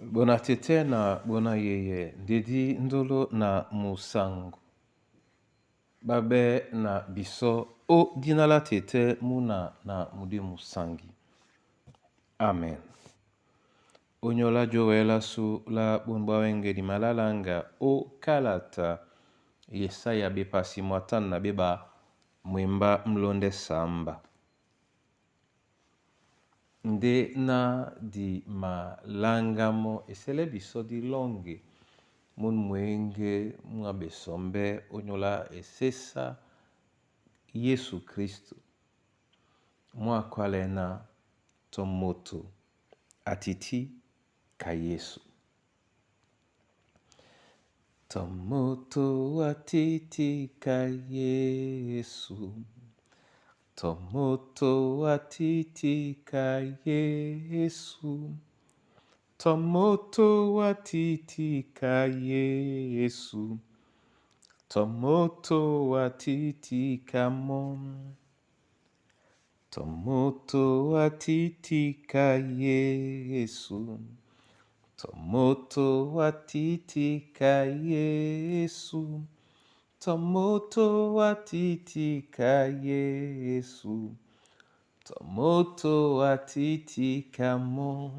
Bona tete na bona yeye ndedi ndolo na musango babe na biso o dina la tete muna na mudi musangi. Amen. Onyola jowɛ lasu la bunu bwa wɛngɛ di malalanga o kalata Yesaya bepasi mwatana na beba mwemba mulonde samba. Nde na di malangamo esele biso dilonge munu mwenge mwa besombe onyola esesa Yesu Kristo mwakwalena tomoto atiti ka Yesu. Tomoto atiti ka Yesu. Tomoto atiti ka Yesu. Tomoto atiti ka Yesu. Tomoto atiti ka mo. Tomoto atiti ka Yesu. Tomoto atiti ka Yesu. Tomoto atiti ka Yesu. Tomoto atiti ka mo.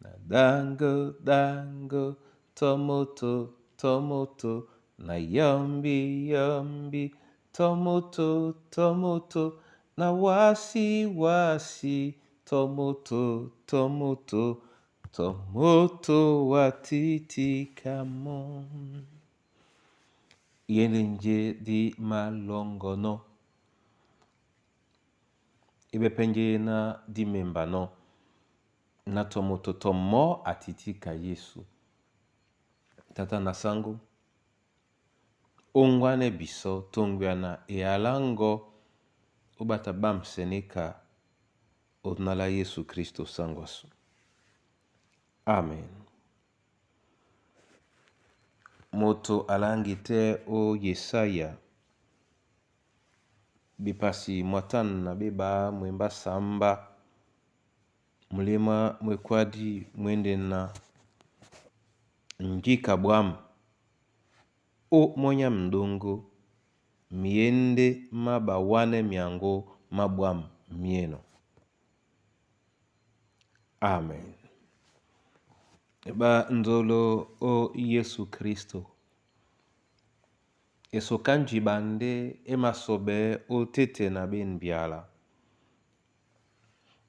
Na dango dango tomoto tomoto na yombi yombi tomoto tomoto na wasi wasi tomoto tomoto tomoto atiti ka mo. Yende nje di malongono. Ebepenje na di membano na tomoto tomo atiti ka Yesu. Tata na sango ongwane biso tongwiana ealango obata bamsenika odinala Yesu Kristo sangwasu. Amen. Moto alangi te o Yesaya bepasi mwatana na beba mwemba samba mulema mwekwadi mwende na njika bwam o monya mdongo myende má bawanɛ myaŋgó má bwâm myénɔ. Amen. Eba ndolo o Yesu Kristo esoka njiba nde e masobɛɛ ó tete na ben byala.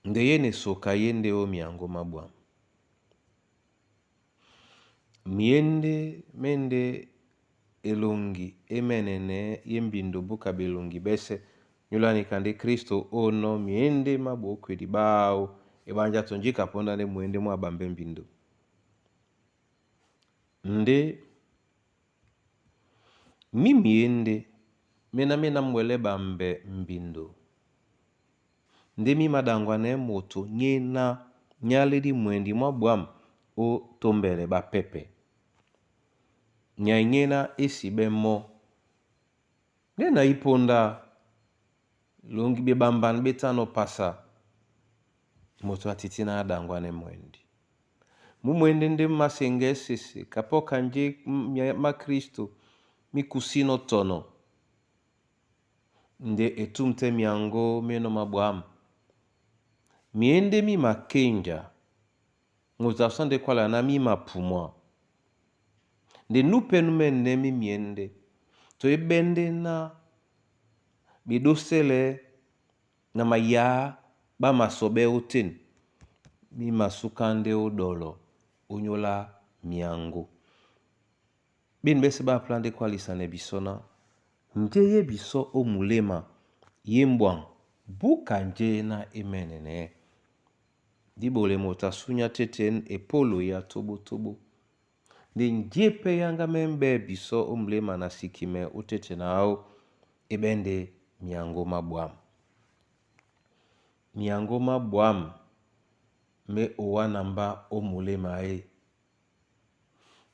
Nde ye na esoka ye nde ó myaŋgó má bwâm. Myéndé mɛ́ ndé elongi é mɛ́nɛnɛ́ yé mbindo búka ɓelongi ɓɛ́sɛ̄ nyólo aníka ndé Kristo ónɔ̄ myéndé má ɓoókwedi ɓáō eɓánjá tɔ njíka póndá ndé mwěndé mwá ɓambɛ́ mbindo. Ndé mí myěndé méná mé ná mwɛlɛ́ ɓambɛ mbindo, ndé mí maɗaŋgwanɛɛ́ moto nyéná nyá lɛ́ dí mwendi mwá ɓwǎm̀ ó tómbɛlɛ ɓá pɛ́pɛ̄. Nyay nyéná é siɓɛ́ mɔ́, ndé na ípóndá, lǒŋgi ɓeɓamban ɓé tán ó pásá, moto á tití ná á ɗaŋgwánɛ́ mwɛndi. Mú mwéndé ndé mú máseŋgɛɛ́ sese kapɔ́ kanjé má Kristo mí kusínɔ́ tɔnɔ, ndé etûm tɛ́ myaŋgó ménɔ̄ má ɓwǎm̀. Myěndé mí makênja, moto a sɔ́ ndé kwála ná mí mapumwa. Ndé núpɛ́ nú mɛ́nɛ̌ mí myěndé, to é ɓɛ́ ndé ná ɓeɗósɛ́lɛ̄ na mayǎ ɓá masɔɓɛ́ ótên, mí masúká ndé ó ɗɔlɔ ónyólá myaŋgó. Ɓên ɓɛ́sɛ̄ ɓá aplá ndé kwálisanɛ bisɔ́ ná njé yé bisɔ́ ó muléma yé mbwaŋ búka njé ná é mɛ́nɛnɛ́. Dí ɓole moto a súnyá tétên epólo yá tóɓótóɓó. Ndé njé pɛ́ yáŋgá mɛ́ ɓɛ́ bisɔ́ ó muléma na sikimɛ ó tétena áō é ɓɛ́ ndé myaŋgó má ɓwǎm̀. Myaŋgó má ɓwǎm̀ mé owá na mbá ó muléma é.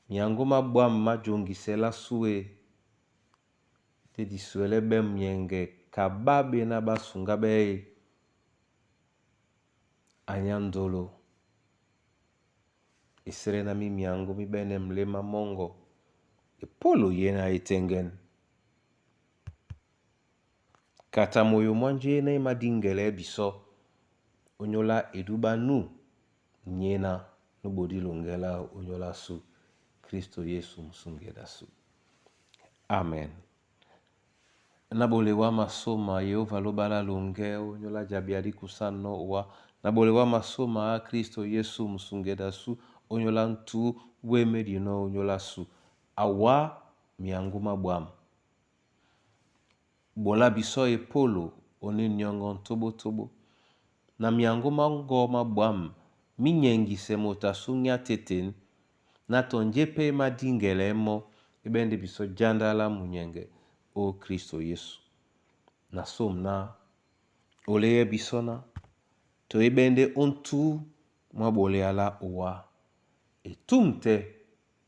Myaŋgó má ɓwǎm̀ má joŋgisɛ lásû e. Ndé di swɛlɛ́ ɓɛ́ myɛŋgɛ ka ɓá ɓéná ɓá suŋgá ɓɛ́ e. Anyá ndolo. Eselɛna mí myaŋgó mí ɓɛ́nɛ́ muléma mɔ́ŋgɔ, epólo yé na e tɛ́ŋgɛ́n. Kata moyo mwá njé ná e madíŋgɛlɛɛ́ bisɔ́, ónyólá edúbɛ́ ánú, nyéná nú ɓodí loŋgɛ́ láō ónyólá ásu, Kristo Yesu Musúnged asú. Amen. Na ɓolewá masóma, Yehova lóba lá loŋgɛ́, ónyólá jabea dí kusánɔ́ owá. Na ɓolewá masóma á Kristo Yesu Musunged asú, ónyólá ntú wé e médinɔ́ ónyólá ásu. Awá myaŋgó má ɓwǎm̀. Ɓola bisɔ́ epólo oné nyɔ́ŋgɔ́ tóbótóbó. Na myaŋgó máŋgɔ̄ má ɓwǎm̀ mí nyɛŋgisɛ moto asú nyá têtěn, ná tɔ njé pɛ́ e madíŋgɛlɛɛ́ mɔ́ é ɓɛ́ ndé bisɔ́ jánda lá munyɛŋgɛ ó Kristo Yesu. Na sôm ná oléyɛ́ bisɔ́ ná to é ɓɛ́ ndé ó ntú mwá ɓolea lá owá. Etûm tɛ́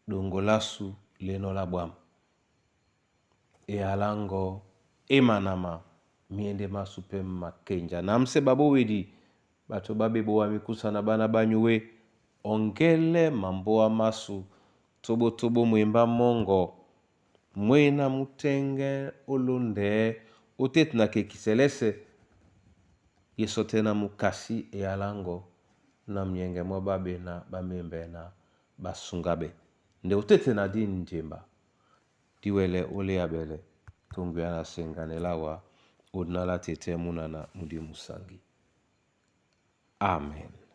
ɗoŋgo lásu lénɔ́ lá ɓwǎm̀. Eyala ŋgɔ́ é manama míéndé másū pɛ́ makenja. Na ǎmsɛ́ ɓaɓówedi, ɓato ɓá ɓeɓowa mikúsa na ɓána ɓá nyué, ɔŋgɛ́lɛ́ mambóa másu tóbótóbó mwembá mɔ́ŋgɔ, mwéná mú tɛ́ŋgɛ́ ó lóndɛɛ́ ó tétena ke kisɛ lɛ́sɛ, ye sɔtɛ́ na mú kasí eyala ŋgɔ́ na munyɛŋgɛ mwá ɓáɓe na ɓá mémbɛ́ na ɓá súŋgáɓɛ́. Nde ó tétena dí njemba, díwɛlɛ ó léaɓɛlɛ tó ŋgwea na seŋganɛ lá wá, odina lá tetɛ́ múnana mú dímusaŋgi. Amen.